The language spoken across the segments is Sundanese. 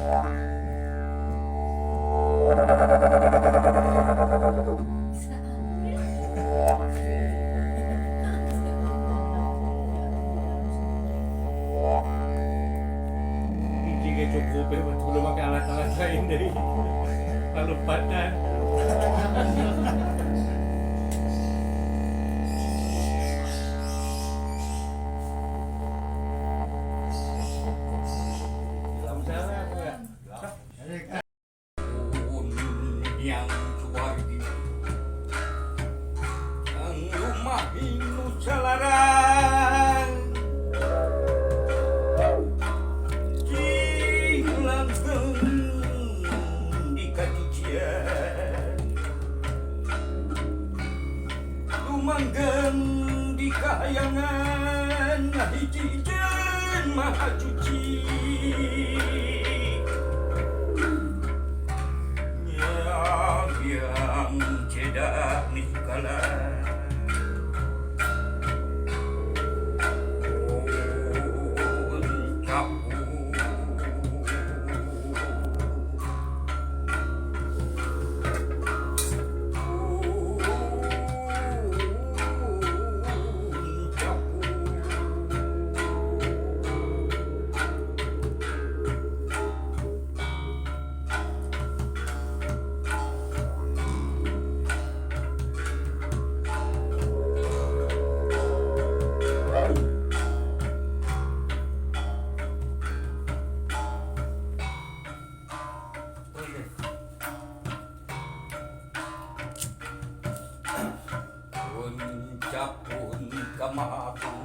Hiji ge cukup ya, belum pakai alat-alat lain dari palumpatan. Salam enggak? Yang suwargi ang lumahing salarang Cilanggeng di kacucian, lumanggeng di kahayangan, hiji jeung maha cuci. Yang yang cedak niskala. Uncapun kamapun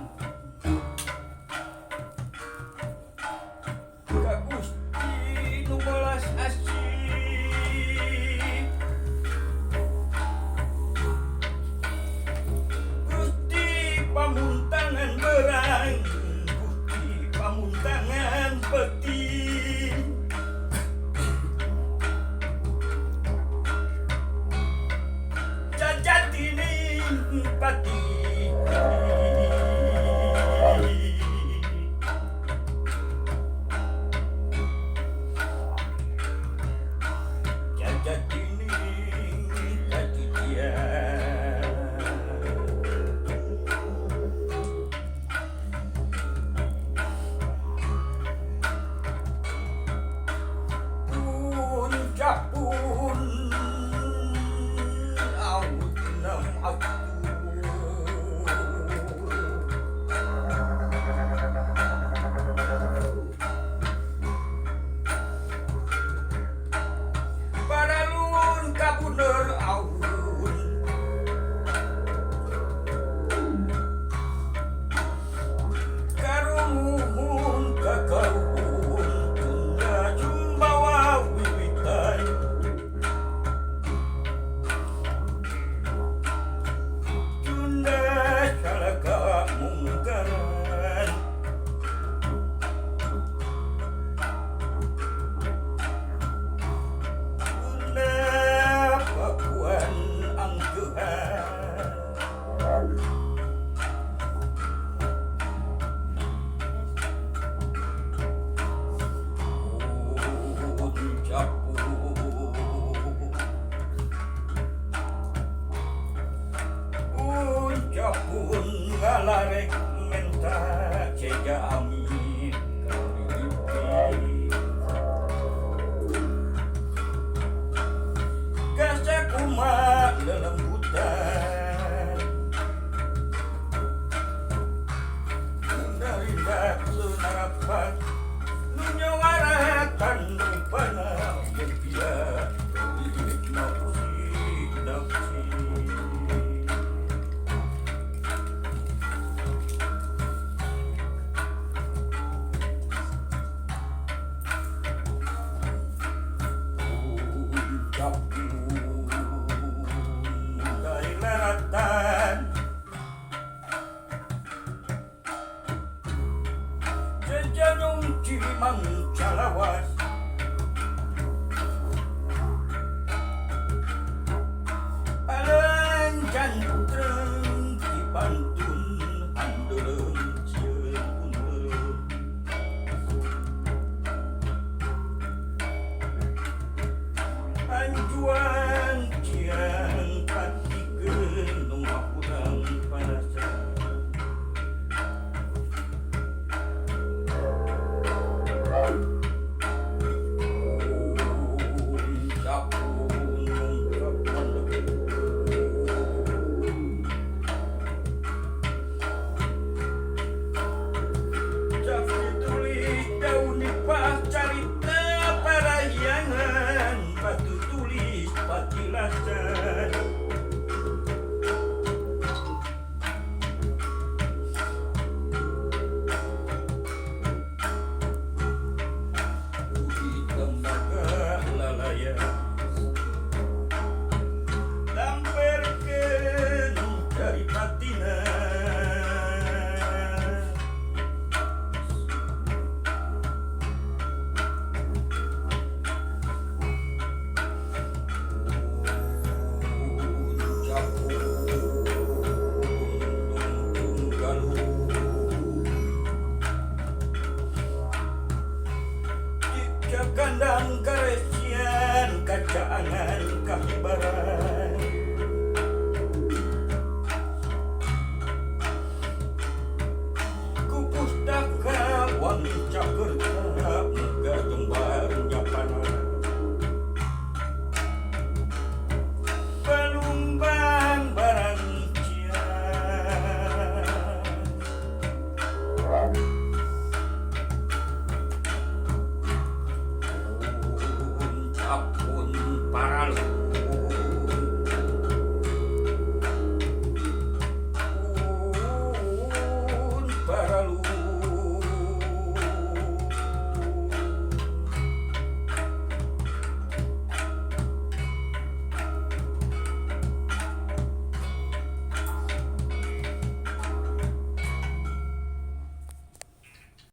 ka Gusti nu welas asih, Gusti pamuntangan berang, Gusti pamuntangan peuting. Jajatining pati. Jajatining kacucian. Puncak pun awut nem aku. Paralun kabuner aun, karuhun kakaruhun, tunda jumbawa wiwitan. Tunda salaka mungkaran. Tunda pakuan angkehan. Uncapun Uncapun ngalarek menta ceja amit kauripi. Kasakuma lelembutan, Nundarindak lunarapat, Nunyawaratan rupana Kepia nafsi nafsi. Uncapun dari laratan, Sejanung cimang calawas. Alan cantreng dipantun handeuleum sieun undeun. Cuang ciang patikeun nu ngahudang panasan. Parahyangan batu tulis patilasan. Budi tembaga lalaya lamperkeun dari patina. Kandang karesian kacaangan kahibaran. Ku pustaka wancakerta muga jembar japana. Palumbang barang cian. Pun paralu.